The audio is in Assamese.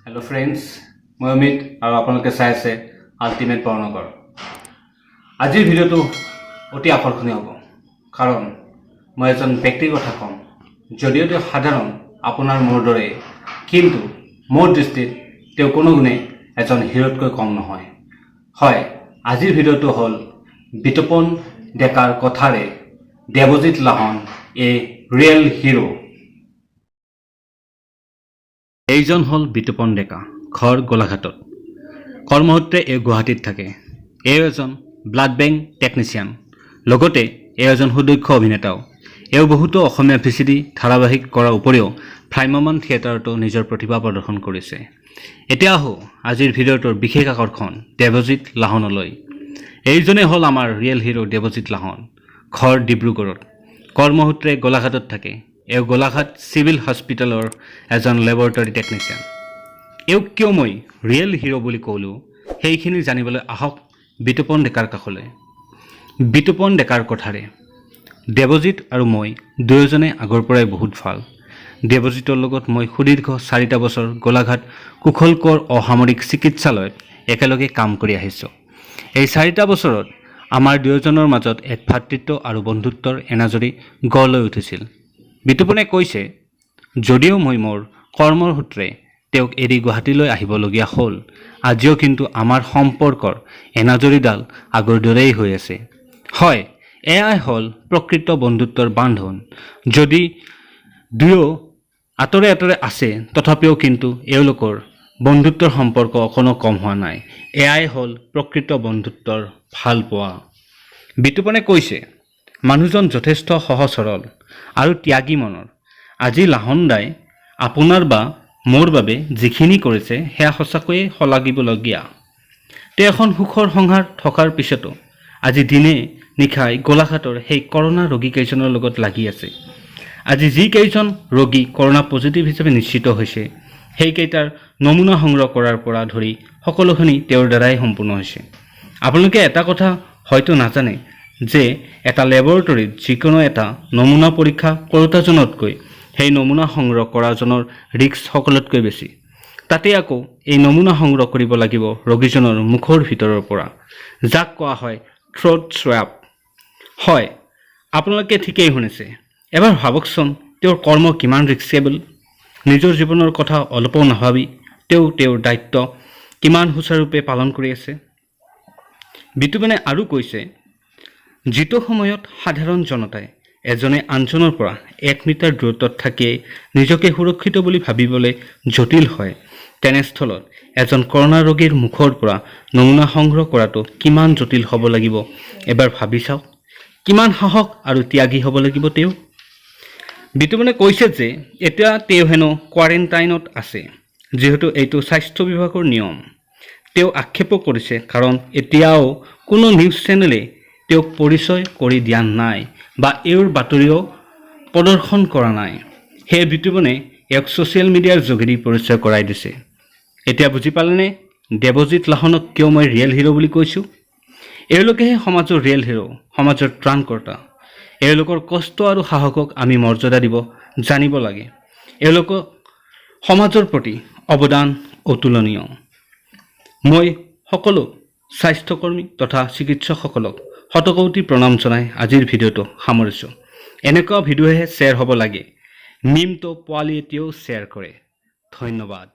হেল্ল' ফ্ৰেণ্ডছ, মই অমিত আৰু আপোনালোকে চাই আছে আল্টিমেট বৰনগৰ। আজিৰ ভিডিঅ'টো অতি আকৰ্ষণীয় হ'ব, কাৰণ মই এজন ব্যক্তিৰ কথা ক'ম। যদিও তেওঁ সাধাৰণ, আপোনাৰ মোৰ দৰে, কিন্তু মোৰ দৃষ্টিত তেওঁ কোনো গুণে এজন হিৰোতকৈ কম নহয়। হয়, আজিৰ ভিডিঅ'টো হ'ল বিতোপন ডেকাৰ কথাৰে দেৱজিৎ লাহন, এ ৰিয়েল হিৰো। এইজন হ'ল বিতোপন ডেকা। ঘৰ গোলাঘাটত, কৰ্মসূত্ৰে এই গুৱাহাটীত থাকে। এওঁ এজন ব্লাড বেংক টেকনিচিয়ান, লগতে এওঁ এজন সুদক্ষ অভিনেতাও। এওঁ বহুতো অসমীয়া ভিচিডি, ধাৰাবাহিক কৰাৰ উপৰিও ভ্ৰাম্যমাণ থিয়েটাৰতো নিজৰ প্ৰতিভা প্ৰদৰ্শন কৰিছে। এতিয়া আহোঁ আজিৰ ভিডিঅ'টোৰ বিশেষ আকৰ্ষণ দেৱজিৎ লাহনলৈ। এইজনেই হ'ল আমাৰ ৰিয়েল হিৰো দেৱজিৎ লাহন। ঘৰ ডিব্ৰুগড়ত, কৰ্মসূত্ৰে গোলাঘাটত থাকে। এওঁ গোলাঘাট চিভিল হস্পিটেলৰ এজন লেবৰেটৰী টেকনিচিয়ান। এওঁক কিয় মই ৰিয়েল হিৰ' বুলি ক'লোঁ, সেইখিনি জানিবলৈ আহক বিতোপন ডেকাৰ কাষলৈ। বিতোপন ডেকাৰ কথাৰে, দেৱজিৎ আৰু মই দুয়োজনে আগৰ পৰাই বহুত ভাল। দেৱজিতৰ লগত মই সুদীৰ্ঘ 4টা বছৰ গোলাঘাট কুশল কোঁৱৰ অসামৰিক চিকিৎসালয়ত একেলগে কাম কৰি আহিছোঁ। এই 4টা বছৰত আমাৰ দুয়োজনৰ মাজত এক ভাতৃত্ব আৰু বন্ধুত্বৰ এনাজৰী গঢ় লৈ উঠিছিল। বিতোপনে কৈছে, যদিও মই মোৰ কৰ্মৰ সূত্ৰে তেওঁক এৰি গুৱাহাটীলৈ আহিবলগীয়া হ'ল, আজিও কিন্তু আমাৰ সম্পৰ্কৰ এনাজৰীডাল আগৰ দৰেই হৈ আছে। হয়, এয়াই হ'ল প্ৰকৃত বন্ধুত্বৰ বান্ধোন। যদি দুয়ো আঁতৰে আঁতৰে আছে, তথাপিও কিন্তু এওঁলোকৰ বন্ধুত্বৰ সম্পৰ্ক অকণো কম হোৱা নাই। এয়াই হ'ল প্ৰকৃত বন্ধুত্বৰ ভালপোৱা। বিতোপনে কৈছে, মানুহজন যথেষ্ট সহজ সৰল আৰু ত্যাগী মনৰ। আজি লাহন দাই আপোনাৰ বা মোৰ বাবে যিখিনি কৰিছে, সেয়া সঁচাকৈয়ে শলাগিবলগীয়া। তেওঁ এখন সুখৰ সংসাৰ থকাৰ পিছতো আজি দিনে নিশাই গোলাঘাটৰ সেই কৰোণা ৰোগীকেইজনৰ লগত লাগি আছে। আজি যিকেইজন ৰোগী কৰোণা পজিটিভ হিচাপে নিশ্চিত হৈছে, সেইকেইটাৰ নমুনা সংগ্ৰহ কৰাৰ পৰা ধৰি সকলোখিনি তেওঁৰ দ্বাৰাই সম্পূৰ্ণ হৈছে। আপোনালোকে এটা কথা হয়তো নাজানে যে এটা লেবৰেটৰীত যিকোনো এটা নমুনা পৰীক্ষা কৰোঁতাজনতকৈ সেই নমুনা সংগ্ৰহ কৰাজনৰ ৰিস্ক সকলোতকৈ বেছি। তাতে আকৌ এই নমুনা সংগ্ৰহ কৰিব লাগিব ৰোগীজনৰ মুখৰ ভিতৰৰ পৰা, যাক কোৱা হয় থ্ৰ'ট স্বেব। হয়, আপোনালোকে ঠিকেই শুনিছে। এবাৰ ভাবকচোন, তেওঁৰ কৰ্ম কিমান ৰিস্কেবল। নিজৰ জীৱনৰ কথা অলপো নাভাবি তেওঁ তেওঁৰ দায়িত্ব কিমান সুচাৰুৰূপে পালন কৰি আছে। বিতুপনে আৰু কৈছে, যিটো সময়ত সাধাৰণ জনতাই এজনে আনজনৰ পৰা 1 মিটাৰ দূৰত্বত থাকিয়েই নিজকে সুৰক্ষিত বুলি ভাবিবলৈ জটিল হয়, তেনেস্থলত এজন কৰোণা ৰোগীৰ মুখৰ পৰা নমুনা সংগ্ৰহ কৰাটো কিমান জটিল হ'ব লাগিব, এবাৰ ভাবি চাওক। কিমান সাহস আৰু ত্যাগী হ'ব লাগিব তেওঁ। বিতুপনে কৈছে যে এতিয়া তেওঁ হেনো কোৱাৰেণ্টাইনত আছে, যিহেতু এইটো স্বাস্থ্য বিভাগৰ নিয়ম। তেওঁ আক্ষেপো কৰিছে, কাৰণ এতিয়াও কোনো নিউজ চেনেলে তেওঁক পৰিচয় কৰি দিয়া নাই বা এওঁৰ বাতৰিও প্ৰদৰ্শন কৰা নাই। সেয়ে বিতুপনে এওঁক ছ'চিয়েল মিডিয়াৰ যোগেদি পৰিচয় কৰাই দিছে। এতিয়া বুজি পালেনে দেৱজিৎ লাহনক কিয় মই ৰিয়েল হিৰ' বুলি কৈছোঁ? এওঁলোকেহে সমাজৰ ৰিয়েল হিৰ', সমাজৰ ত্ৰাণকৰ্তা। এওঁলোকৰ কষ্ট আৰু সাহসক আমি মৰ্যাদা দিব জানিব লাগে। এওঁলোকক সমাজৰ প্ৰতি অৱদান অতুলনীয়। মই সকলো স্বাস্থ্যকৰ্মী তথা চিকিৎসকসকলক শতকৌটি প্ৰণাম জনাই আজিৰ ভিডিঅ'টো সামৰিছোঁ। এনেকুৱা ভিডিঅ'হে শ্বেয়াৰ হ'ব লাগে। মিমটো পোৱালি এটিও শ্বেয়াৰ কৰে। ধন্যবাদ।